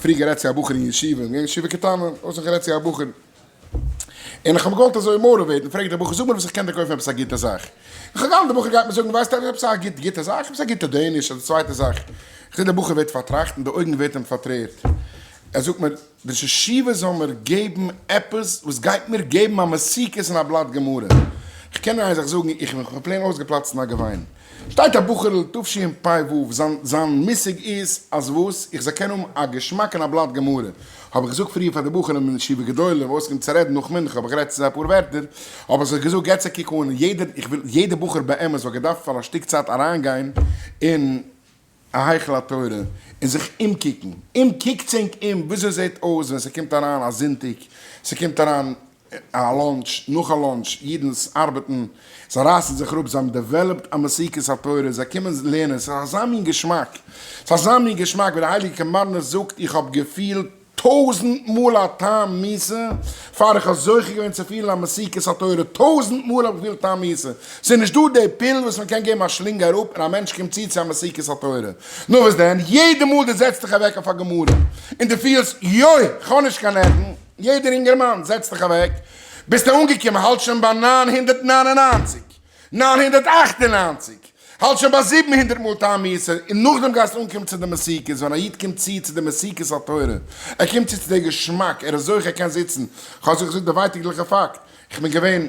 פריער גערעדט צו א בחור אין ישיבה, געווען ישיבה קטנה, האב איך גערעדט צו א בחור, און איך האב געוואלט אזוי motivate ן, פרעגט דער בחור, זאג מיר וואס איך קען דיר קויפן עפעס א גוטע זאך. איך האב געהאלטן דער בחור גייט מיר זאגן, ווייסט עפעס א גוט גוטע זאך, עפעס א גוטע Danish אדער צווייטע זאך. איך זע דער בחור ווערט פארטראכט און די אויגן ווערט אים פארטרערט. ער זאגט מיר, דער ראש ישיבה זאל מיר געבן עפעס וואס גייט מיר געבן א מתיקות אין א בלאט גמרא. איך קען נאר איין זאך זאגן, איך בין plain אויסגעפלאצט אין א געוויין. שטייט א בחור'ל תשפ ו, זיין זיין מושג איז אז וואס? איך זאל קענען האבן א געשמאק אין א בלאט גמרא. האב איך געזאגט פריער פאר די בחורים אין ישיבה גדולה, אויסגעקומען צו רעדן נאך מנחה האב איך גערעדט צו זיי אפאר ווערטער, האב איך זיי געזאגט געטס א קוק אן, יעדער, איך וויל, יעדער בחור באמת וואלט געדארפט פאר א שטיק צייט אריינגיין אין א היכל התורה און זיך אומקוקן, אומקוקטס ענק אום וויאזוי זעט אויס ווען ס'קומט אריין א זונטאג, ס'קומט אריין א lunch, נאך א lunch, אידן ארבעטן, זיי רייסן זיך אראפ, זיי האבן developed א מתיקות התורה, זיי קומען לערנען, ס'איז אזא מין געשמאק, ס'איז אזא מין געשמאק, ווי דער הייליגער קאמארנער זאגט, איך האב געפילט טויזנט מאל א טעם מיתה, פאר איך האב זוכה געווען צו פילן א מתיקות התורה, טויזנט מאל האב איך געפילט טעם מיתה, ס'איז נישט דא די פיל וואס מען קען געבן א שלינג אראפ און א מענטש קומט צו צו א מתיקות התורה, נאר וואס דען, יעדע מאל דו זעצט דיך אוועק אויף א גמרא, און דו פילסט, יוי, כ'האב נישט קיין נערוון, יעדער אינגערמאן, זעץ דיך אוועק, ביסטו אנגעקומען, האלט שוין ביי 999, 998, האלט שוין ביי 700 מאל טעם מיתה, און נאכדעם גייסטו אנקומען צו די מתיקות, ווען א איד קומט צו צו די מתיקות התורה, ער קומט צו צו די געשמאק, ער איז זוכה ער קען זיצן, כ'האב זיך געזאגט די ווייטאגליכע פאקט, כ'בין געווען.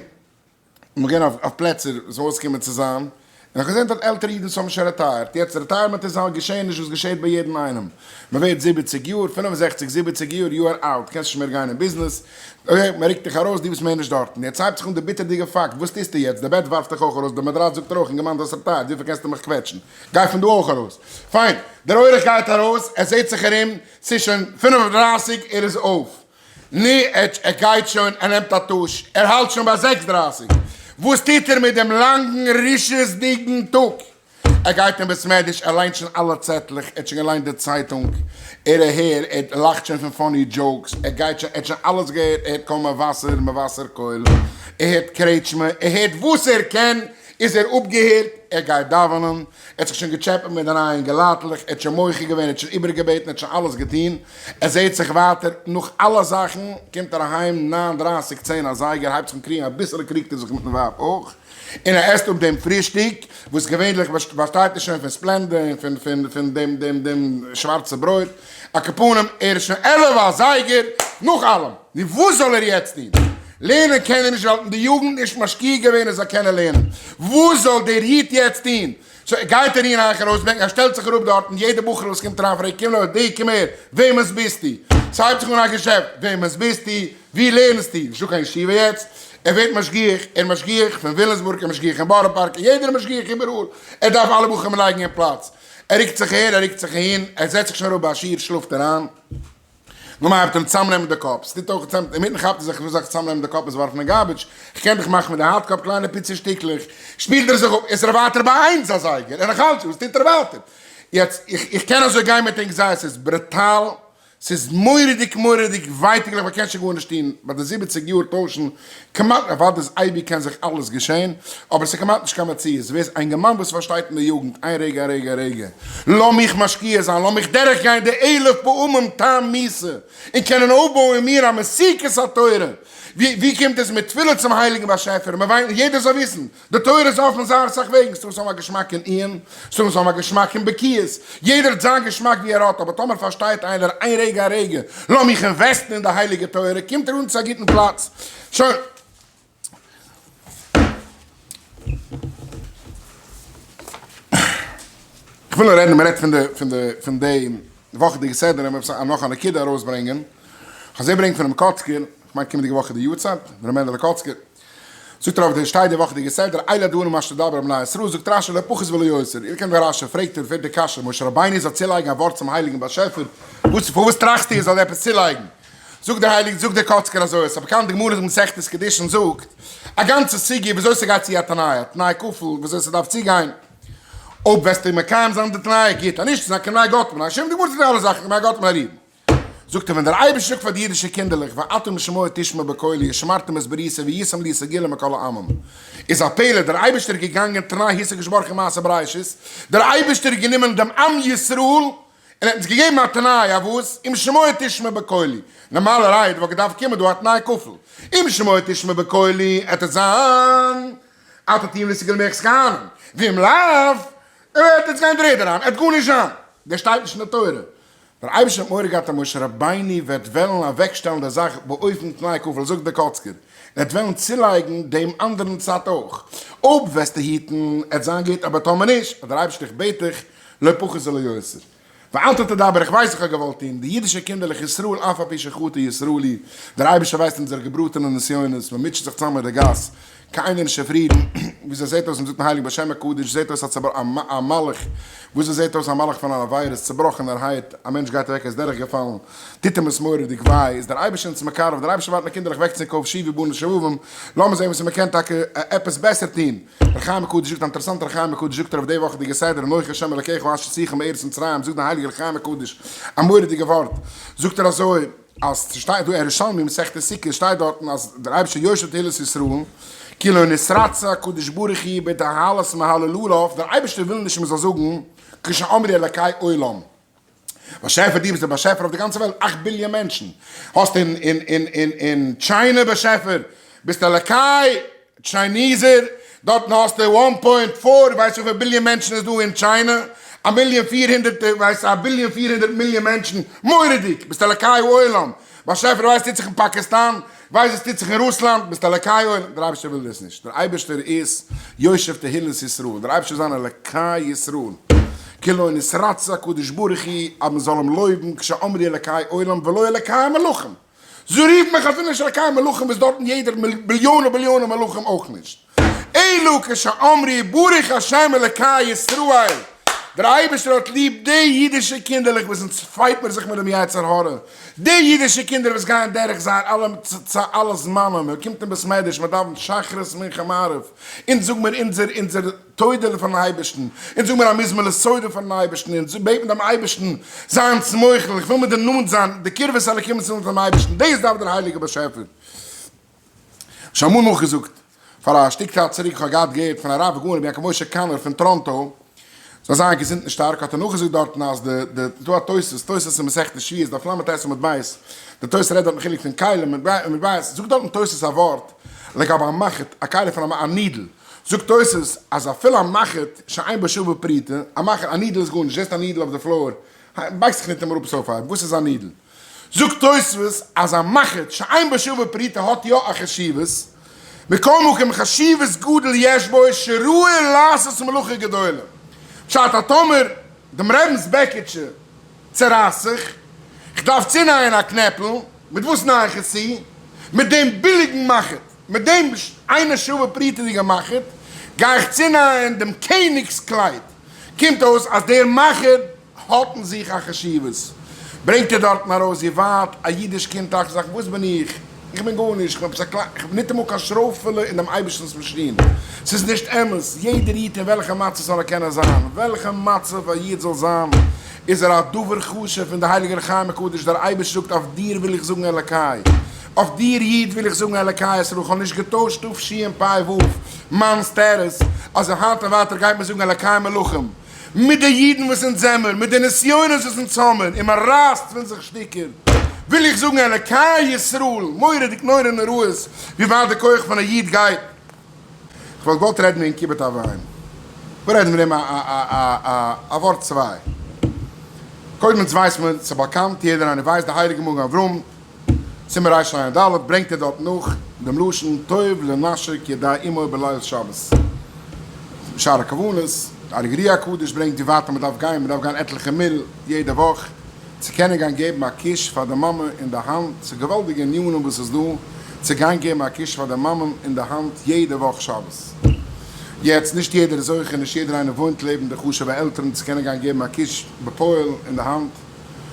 מיר גייען אויף פלעצער וואס זאל אויסקומען צו זיין, און איך האב געזען דארט עלטערע אידן וואס האבן שוין retired, יעצט retirement איז א געשעעניש וואס געשעט ביי יעדן איינעם, מען ווערט זיבעציג יאר, פינף און זעכציג זיבעציג יאר, you are out, קענסט נישט מער גיין אין ביזנעס, okay, מען רוקט דיך ארויס, דו ביסט מער נישט דארטן, יעצט הייבט זיך אן די ביטערדיגע פאקט, וואס טוסטו יעצט, די בעט ווארפט דיך אויך ארויס, די מאדראץ זאגט דיר אויך, אינגערמאן דו האסט retired, וויפיל קענסטו מיך קוועטשן, גיי פון דא אויך ארויס, פיין, דער אורח גייט ארויס, ער זעט זיך ארום, ס'איז שוין פינף און דרייסיג, ער איז אויף. נו, ער גייט שוין, ער נעמט א טוש, ער האלט שוין ביי זעקס דרייסיג, וואס טוט ער מיט דעם לאנגן רשעות'דיגן טאג? ער גייט אין בית מדרש, ער ליינט שוין אלע צעטלעך, ער האט שוין געליינט די צייטונג, ער אהער, ער לאכט שוין פון funny jokes, ער גייט שוין, ער האט שוין אלעס געהערט, ער הערט קול מבשר, מבשר קול, ער הערט קרעטשמע, ער הערט וואס ער קען, איז ער אפגעהערט, ער גייט דאווענען, ער האט זיך שוין געטשעפעט מיט די נייע אינגעלייטלעך, ער האט שוין מוחה געווען, ער האט שוין איבערגעבעטן, ער האט שוין אלעס געטון, ער זעהט זיך ווייטער, נאך אלע זאכן קומט ער אהיים ניין דרייסיג צען אזייגער, הייבט זיך אן קריגן, אביסעלע קריגט ער זיך מיטן ווייב אויך, און ער עסט אפ דעם פרישטאג, וואס געווענליך באשטייט עס שוין פון ספלענדע און פון פון פון דעם דעם דעם שווארצע ברויט, על כל פנים ער איז שוין עלף אזייגער, נאך אלעם, נו וואס זאל ער יעצט טון? לערנען קען ער נישט ווייל אין די יוגנט נישט משקיע געווען ער זאל קענען לערנען, וואס זאל דער איד יעצט טון? so גייט ער אהין אייך ארויסברענגן, ער שטעלט זיך אראפ דארטן, יעדער בחור וואס קומט אריין פרעגט, קום נאר, דו, קום אהער, וועמענס ביסטו? ס'הייבט זיך אן א געשעפט, וועמענס ביסטו? וואו לערנסטו? נישטא קיין ישיבה יעצט, ער ווערט משגיח, ער משגיח פון וויליאמסבורג, ער משגיח אין בארא פארק, יעדער איז משגיח איבעראל, ער דארף אלע בחורים לייגן אין פלאץ, ער רוקט זיך אהער, ער רוקט זיך אהין, ער זעצט זיך שוין אראפ ביי א שיעור, שלאפט ער איין. נו מען הייבט אן צאמנעמען די קאפ, ס'טוט אויך צאם, אינמיטן כאפט ער זיך, וואס זאל איך צאמנעמען די קאפ און ווארפן אין garbage, כ'קען דאך מאכן מיט די hard cup קליינע פיצי שטיקלעך, שפילט ער זיך אפ, איז ער ווייטער ביי איינס אזייגער, און איך האלט שוין, וואס טוט ער ווייטער? יעצט, איך איך קען אזוי גיין מיט ענק זייער, ס'איז ברוטאל, ס'איז מורא'דיג מורא'דיג ווייטאגליך, מען קען שוין גארנישט טון, ביי די זיבעציג יאר טוישן כמעט, אוודאי איז אייביג קען זיך אלעס געשען, אבער ס'איז כמעט נישט קיין מציאות, ווער איז א אינגערמאן וואס פארשטייט אין די יוגנט, איין רגע א רגע א רגע, לאמיך משקיע זיין, לאמיך דורך גיין די אלף פעמים טעם מיתה, און קענען אויפבויען אין מיר א מתיקות התורה, ווי ווי קומט עס מיט תפילה צום הייליגן באשעפער, מען וויינט, יעדער זאל וויסן, די תורה איז אפן זייער אסאך וועגן, ס'דא וואס האבן א געשמאק אין עיון, ס'דא וואס האבן א געשמאק אין בקיאות, יעדער האט זיין געשמאק ווי ער האט, אבער טאמער פארשטייט איינער איין רגע א רגע, לאמיך invest ן אין די הייליגע תורה, קומט ער אן צו א גוטן פלאץ. שוין. כ'וויל נאר רעדן, מ'רעדט פון די פון די פון די וואכעדיגע סדרה, מ'דארף נאך א נקודה ארויסברענגען, כ'זעה ברענגט פונעם קאצקער, כ'מיין קומענדיגע וואך איז די יארצייט, ר' מענדעלע קאצקער, זאגט ער אויף די שטייט די וואכעדיגע סדרה, אלה הדברים אשר תדבר אל בני ישראל, זאגט רשי לא פחות ולא יותר, איר קענט ווען רשי פרעגט און פרעגט די קשיא, משה רבינו זאל צולייגן א ווארט צום הייליגן באשעפער, וואס פארוואס טראכסטו ער זאל עפעס צולייגן? זאגט דער הייליגער זאגט דער קאצקער אזוי, עס איז א באקאנטע גמרא אין מסכת קידושין זאגט א גאנצע סוגיא וויאזוי ס'גייט צו א תנאי, א תנאי כפול, וויאזוי ס'דארף צוגיין, אויב וועסטו מקיים זיין די תנאי, גוט, אז נישט, איז א כמעט גאט מן השם, די גמרא זאגט אלע זאכן, כמעט גאט מן הריב. זאגט ער ווען דער אייבערשטער זאגט פאר די אידישע קינדערלעך ואתם שמוע תשמעו בקולי ושמרתם את בריתי והייתם לי סגולה מכל העמים איז א פלא דער אייבערשטער איז געגאנגען תנאי השגש ברכו מעשה בראשית דער אייבערשטער האט גענומען דעם עם ישראל. און ער האט אונז געגעבן א תנאי, א וואס? אם שמוע תשמע בקולי. נארמאלערהייט וואלט געדארפט קומען דא א תנאי כפול. אם שמוע תשמע בקולי, עט עס זיין אתה תהי' לסגל מערכת כהנים. ואם לאו, וועט עס גיין דרעד אריין, עט גארנישט זיין. דאס שטייט נישט אין די תורה. דער אייבערשטער האט מורא געהאט אז משה רבינו וועט וועלן אוועקשטעלן די זאך באופן תנאי כפול, זאגט דער קאצקער, ער וועט וועלן צולייגן דעם אנדערן צד אויך, אויב וועסטו היטן, עט זיין גוט, אבער טאמער נישט, האט דער אייבערשטער איך בעט דיך, לא פחות ולא יותר. ואתה תדבר, איך ווייס איך האב געוואלט טון, די אידישע קינדערלעך ישראל אף על פי שחטא ישראל, דער אייבערשטער ווייסט אונזערע געבראטענע נסיונות, מען מוטשעט זיך צאם מיט די גאס, קיינער נישט צופרידן, וויאזוי זעט אויס, מען זאגט אין הייליג בעל שם הקדוש, זעט אויס א מלאך, וויאזוי זעט אויס א מלאך פון אן עבירות, צובראכענערהייט, א מענטש גייט אוועק ער איז דורך געפאלן, טוט אים עס מורא'דיג וויי, איז דער אייבערשטער אונז מקרב, דער אייבערשטער ווארט נאר קינדערלעך וועקטס ענק אויף שובו בנים שובבים, לאמיר זען וואס מען קען טאקע עפעס בעסער טון. ר' חיים הקדוש זאגט א אינטערעסאנטע ר' חיים הקדוש זאגט ער אויף די וואכעדיגע סדרה אנכי ה' אלקיך אשר הוצאתיך מארץ מצרים זאגט דער הייליגער ר' חיים הקדוש א מורא'דיגע ווארט זאגט ער אזוי אז ס'שטייט דא אין ירושלמי מסכת סוכה שטייט דארטן אז דער אייבערשטער יושב תהילות ישראל כי לא נתרצה הקדוש ברוך הוא בתהלות מהללוליו דער אייבערשטער וויל נישט מ'זאל זאגן כשאמרו אלקי עולם באשעפער דו ביסט דער באשעפער אויף די גאנצע וועלט, אכט ביליאן מענטשן האסט אין אין אין אין אין טשיינע באשעפער ביסט אלקי טשייניזער דארטן האסטו one point four ווייס איך וויפיל ביליאן מענטשן איז דא אין טשיינע א מיליאן 400 ווייס א ביליאן 400 מיליאן מענטשן מורא'דיג ביסט אלקי העולם באשעפער ווייסט טוט זיך אין פאקיסטאן ווייסט וואס טוט זיך אין רוסלאנד, ביסט אלקי עולם, דער אייבערשטער וויל דאס נישט, דער אייבערשטער איז יושב תהילות ישראל, דער אייבערשטער איז זיין אלקי ישראל, כאילו נתרצה הקדוש ברוך הוא אז מען זאל אים לויבן כשאמרו אלקי עולם ולא אלקי המלכים, זו רופט מען אפילו נישט אלקי המלכים וואס דארטן יעדער ביליאנען ביליאנען מלכים אויך נישט. אלא כשאמרו ברוך השם אלקי ישראל, דער אייבערשטער האט ליב די אידישע קינדערלעך וואס אונז fight מיר זיך מיט דעם יצר הרע, די אידישע קינדער וואס גייען דורך זייער אלע צו אלע זמנים, מען קומט אין בית מדרש, מען דאווענט שחרית מנחה מעריב, אונז זאג מיר אונזער אונזער תודה פארן אייבערשטן, אונז זאג מיר א מזמור לתודה פארן אייבערשטן, אונז בעט מיר דעם אייבערשטן זיי אונז מוחל, איך וויל מיט דיר נאנט זיין, די קרבת אלוקים איז נאנט צום אייבערשטן, דאס דארף דער הייליגער באשעפער. שוין אמאל נאכגעזאגט פאר א שטיק צייט צוריק, איך האב געהאט געהערט פון הרב הגאון רבי יעקב משה קאנער פון טאראנטא, זאל זיין געזונט און שטארק, האט ער נאכגעזאגט דארטן אז די די ס'דא א תוס', תוס' אין מסכת שביעית דף לט עמוד ב', די תוס' רעדט דארטן חילוק פון כלים מיט מטבעות, זאגט דארטן תוס' א ווארט לגבי א מחט, א כלי פון א needle, זאגט תוס' אז אפילו א מחט שאין בה שווה פרוטה, א מחט, א needle איז גארנישט, זעסט א needle אויף די floor, בייגסט זיך ניטאמאל אראפ עס אויפהייבן, וואס איז א needle? זאגט תוספות אז א מחט שאין בה שווה פרוטה האט יא א חשיבות, מכל מקום חשיבות גדול יש בו שראוי לעשות מלאכה גדולה. פשט אז טאמער דעם רבינ'ס בעקיטשע צערייסט זיך, כ'דארף צונייען א קנעפל, מיט וואס ניי איך עס צו? מיט דעם ביליגן מחט, מיט דעם אינה שווה פרוטה'דיגע מחט גיי איך צונייען דעם קעניג'ס קלייד. קומט אויס אז דער מחט האט אין זיך א חשיבות, ברענגט ער דארטן ארויס ווי ווייט א אידיש קינד טראכט זיך, וואס בין איך? איך בין גארנישט, איך בין עפעס א קליין, איך בין ניטאמאל קיין שרויפעלע אין דעם אייבערשטנ'ס מאשין. ס'איז נישט אמת, יעדער איד אין וועלכע מצב זאל ער קענען זיין, וועלכע מצב א איד זאל זיין, איז ער א דבר חשוב אין די הייליגע אור החיים הקדוש, דער אייבערשטער זאגט אויף דיר וויל איך זאגן אלקי, אויף דיר איד וויל איך זאגן אלקי ישראל, איך האב נישט געטוישט תשפ"ו מיין status, אז היינט און ווייטער גייט מען זאגן אלקי מלכים. מיט די אידן וואס אונז זעמער, מיט די נסיונות וואס אונז האמער, און מען רייסט פון זיך שטיקער, וויל איך זאגן אלקי ישראל, מורא'דיג נורא נוראות ווי ווייט די כח פון א איד גייט. כ'וואלט געוואלט רעדן וועגן כיבוד אב ואם. כ'וויל רעדן מיט דעם א ווארט צוויי. קודם אונז ווייסט מען, ס'איז באקאנט, יעדער איינער ווייסט, די הייליגע מגן אברהם, סימן רע"ד, ברענגט ער דארט נאך דעם לשון טוב לנשק ידי אמו בליל שבת. שער הכוונות, די הייליגע אר"י הקדוש ברענגט ווי ווייט מען דארף גיין, מען דארף גיין עטליכע מיל יעדע וואך צו קענען גיין געבן א קיש פאר די מאמע אין די האנט, ס'איז געוואלדיגע ענינים וואס איז דא צו גיין געבן א קיש פאר די מאמע אין די האנט יעדע וואך שבת. יעצט, נישט יעדער איז זוכה, נישט יעדער איינער וואוינט לעבן די חשוב'ע עלטערן צו קענען גיין געבן א קיש בפועל אין די האנט,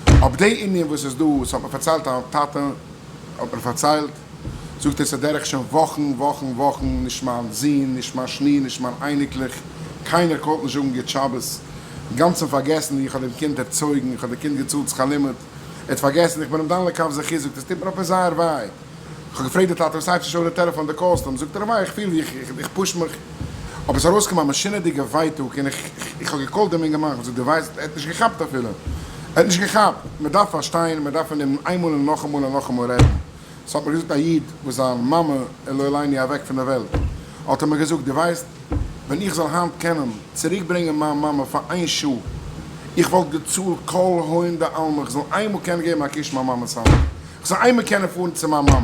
אבער די ענין וואס איז דא, ס'האט מיר פארציילט א טאטע האט מיר פארציילט, זאגט ער ס'איז דורך שוין וואכן וואכן וואכן, נישט מיין זון, נישט מיין שניר, נישט מיין אייניקלעך, קיינער call ט נישט זאגן גוט שבת, אינגאנצן פארגעסן ווי איך האב דעם קינד ערצויגן, איך האב די קינד געצאלט שכר לימוד, ער האט פארגעסן איך בין אים דן לכף זכות, זאגט ער ס'טוט מיר עפעס זייער וויי. כ'האב געפרעגט די טאטע וואס הייבסט נישט אויף די טעלעפאן די call סט אים, זאגט ער וויי איך פיל ווי איך push מיך, אבער ס'איז ארויסגעקומען א משונה'דיגע ווייטאג און איך איך האב גע call ט דעם אינגערמאן, כ'האב געזאגט דו ווייסט, ער האט נישט געכאפט אפילו, ער ער האט נישט געכאפט. מען דארף פארשטיין, מען דארף פון דעם איינמאל און נאכאמאל און נאכאמאל רעדן. ס'האט מיר געזאגט א איד וואס זיין מאמע איז לא עלינו אוועק פון די וועלט, האט ער מיר געזאגט, דו ווייסט, ווען איך זאל היינט קענען צוריק ברענגען מיין מאמע פאר איין שעה, איך וואלט געצאלט כל הון דעלמא איך זאל איינמאל קענען געבן א קוש מיין מאמע'ס האנט, איך זאל איינמאל קענען פארן צו מיין מאמע'ן.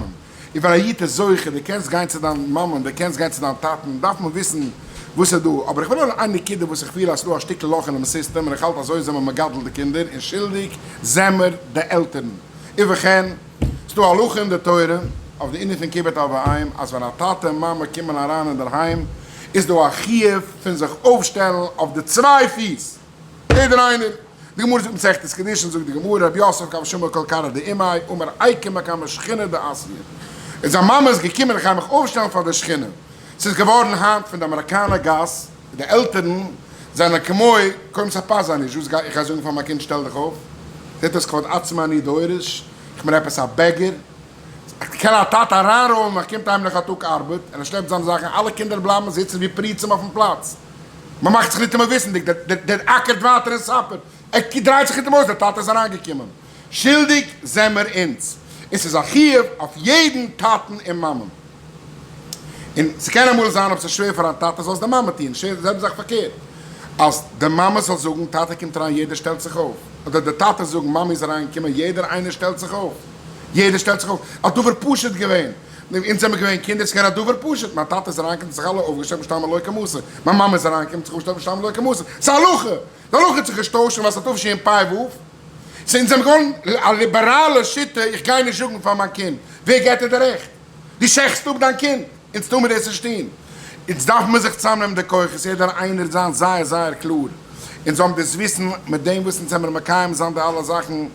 און ווען א איד איז זוכה, דו קענסט גיין צו דיין מאמע'ן, דו קענסט גיין צו דיין טאטע'ן, דארף מען וויסן וואס איז דא. אבער איך וויל נאר איין נקודה וואס איך פיל אז ס'איז דא א שטיקל לאך אינעם סיסטעם, און איך האלט אזוי זעמער מגדל די קינדער, און שולדיג זעמער די עלטערן. ובכן, ס'דא א הלכה אין די תורה אויף די ענין פון כיבוד אב ואם, אז ווען א טאטע און מאמע קומען אריין אינדערהיים איז דא א חיוב פון זיך אויפשטעלן אויף די צוויי פיס, יעדער איינער. די גמרא זאגט מסכת קידושין זאגט די גמרא רב יוסף כי הוה שמע קול כרעא דאימיה אמר איקום מקמי שכינה דאתיא, און זיין מאמע איז געקומען איך גיי מיך אויפשטעלן פאר די שכינה. ס'איז געווארן היינט פון די אמעריקאנער גאס, די עלטערן זענען כמו קוים ס'פאסט זיי נישט, וואס גיי איך גיי זאגן פאר מיין קינד שטעל דיך אויף, זעט אויס כבוד עצמי אני דורש, איך בין עפעס א beggar, קען א טאטע אריינראלן ער קומט אהיים נאך א טאג ארבעט און ער שלעפט זיינע זאכן אלע קינדער בלייבן זיצן ווי פריצים אויפן פלאץ, מען מאכט זיך ניטאמאל וויסנדיג, דער אקערט ווייטער אין סאפער, ער דרייט זיך ניטאמאל אויס, דער טאטע איז אריינגעקומען, שולדיג זעמער אונז, און ס'איז א חיוב אויף יעדן טאטן און מאמען. און ס'קען אמאל זיין אויב ס'איז שווער פאר א טאטע זאל עס די מאמע טון, די זעלבע זאך פארקערט, אז די מאמע זאל זאגן טאטע קומט אריין יעדער שטעלט זיך אויף, אדער די טאטע זאגן מאמי איז אריין געקומען יעדער איינער שטעלט זיך אויף, יעדער שטעלט זיך אויף, א דבר פשוט געווען, אונז זעמער געווען קינדער ס'געווען א דבר פשוט, מיין טאטע איז אריין געקומען האט זיך אלע אויפגעשטעלט משתמע לא כמעשה, מיין מאמע איז אריין געקומען האט זיך אויפגעשטעלט משתמע לא כמעשה, ס'איז הלכה! די הלכה האט זיך געשטוישט און וואס א תשפ ו, ס'איז אונז זעמער געווארן א ליבעראלע שיטה, איך גיי נישט זאגן פאר מיין קינד, ווער געט דיר די רעכט? דו שעכטסט אפ דיין קינד, אונז טאר מיר דאס נישט טון, אונז דארף מיר זיך צוזאמנעמען די כוחות, יעדער איינער זיין זייער זייער קלאר, אונז זאלן דאס וויסן, מיט דעם וואס אונז זעמיר מקיים זיין די אלע זאכן,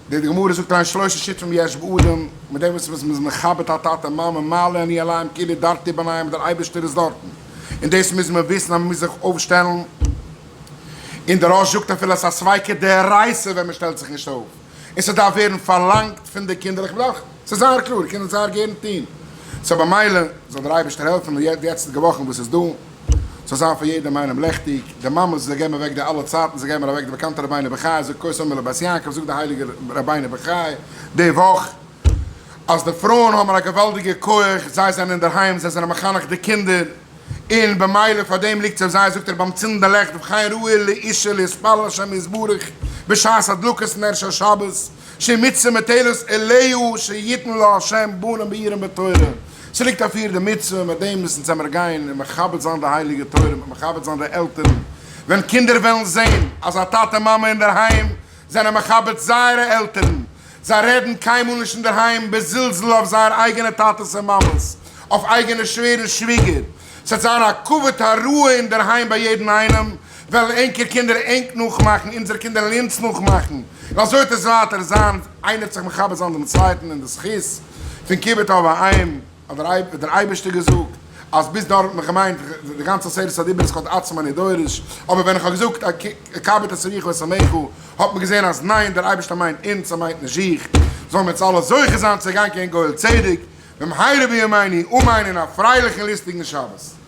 די גמרא זאגט אריין שלשה שותפים יש באדם, מיט דעם וואס מ'איז מכבד א טאטע מאמע, מעלה אני עליהם כאילו דרתי ביניהם, דער אייבערשטער איז דארטן, און דאס מוז מען וויסן אז מ'מוז זיך אויפשטעלן, און דער ראש זאגט אפילו אז ס'איז א ספיקא דאורייתא ווען מ'שטעלט זיך נישט אויף, און ס'דארף ווערן פארלאנגט פון די קינדערלעך בלאך, ס'איז זייער קלאר, קינדער זייער גערן טון, so במילא זאל דער אייבערשטער העלפן און די יעצטיגע וואכן וואס איז דא, זאל זיין פאר יעדעם איינעם לעכטיג, די מאמעס זיי געבן אוועק די אלע צייטן, זיי געבן אוועק די באקאנטע רבינו בחיי, זאגט כה תאמר לבית יעקב, זאגט די הייליגע רבינו בחיי די וואך, אז די פרויען האבן א געוואלדיגע כח, זיי זענען אינדערהיים, זיי זענען מחנך די קינדער, און במילא פאר דעם ליגט אויף זיי, זאגט ער ביים צינדן די לעכט, וכן ראוי לאישה להתפלל השם יתברך בשעת הדלקת נר של שבת, שמצוה מוטלת עליה שיתן לה השם בנים בהירים בתורה, ס'ליגט אויף איר די מצוה, מיט דעם מוזן זעמער גיין און מכבד זיין די הייליגע תורה, מיט מכבד זיין די עלטערן, ווען קינדער וועלן זען אז א טאטע מאמע אינדערהיים זענען מכבד זייערע עלטערן, זיי רעדן קיינמאל נישט אינדערהיים בזלזול אויף זייער אייגענע טאטעס און מאמעס, אויף אייגענע שווער און שוויגער. ס'וועט זיין א כבוד הראוי אינדערהיים ביי יעדן איינעם, וועלן ענקער קינדער ענק נאכמאכן, אונזערע קינדער וועלן אונז נאכמאכן, און אזוי וועט עס ווייטער זיין, איינער וועט זיך מכבד זיין דעם צווייטן אין די זכות פון כיבוד אב ואם. האט דער אייבערשטער געזאגט אז ביז דארט האט מען געמיינט די גאנצע עשרת הדיברות כבוד עצמו אני דורש, אבער ווען איך האב געזאגט כבד את אביך ואת אמך האט מען געזען אז ניין דער אייבערשטער מיינט אונז ער מיינט נישט זיך, זאלן מיר אונז אלע זוכה זיין צו גיין קיין גואל צדק במהרה בימינו אמן אין א פרייליכן ליסטיגן שבת.